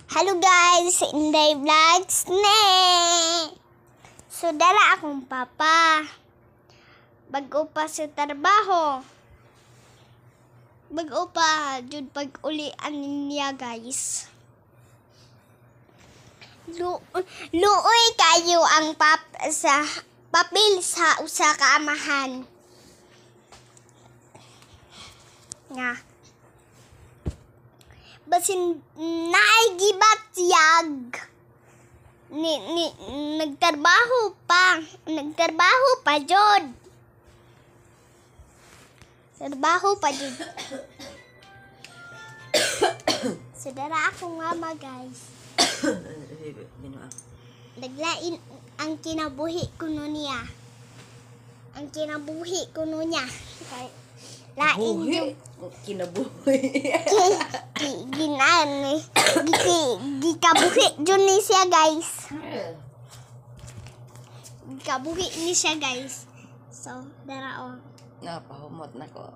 Hello guys, Inday Vlogs ne. So dara akong papa. Bago pa sa trabaho. Bago pa jud pag ulian niya, guys. Luoy kayo ang pap sa papel sa usa ka amahan. Nga. Basin naay gibatyag ni nagtrabaho pa jud, trabaho pa jud. So dara ako nga ma, guys. Naglain ang kinabuhi kuno niya, ang kinabuhi kuno niya. Lain jud. Kinabuhi. Ki, ginan gi, gikabuhi jud ni siya, guys. Gikabuhi ni siya, guys. So dara oh. Napahumot na ko.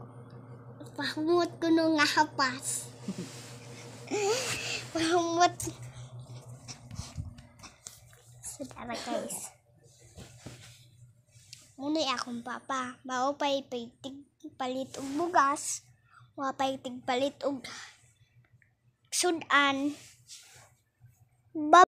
Pahumot kuno nga hapas, pahumot. So dara, guys, Muna akong papa, mao pay tig palit og bugas, wa pay tig palit og sudan. Bye.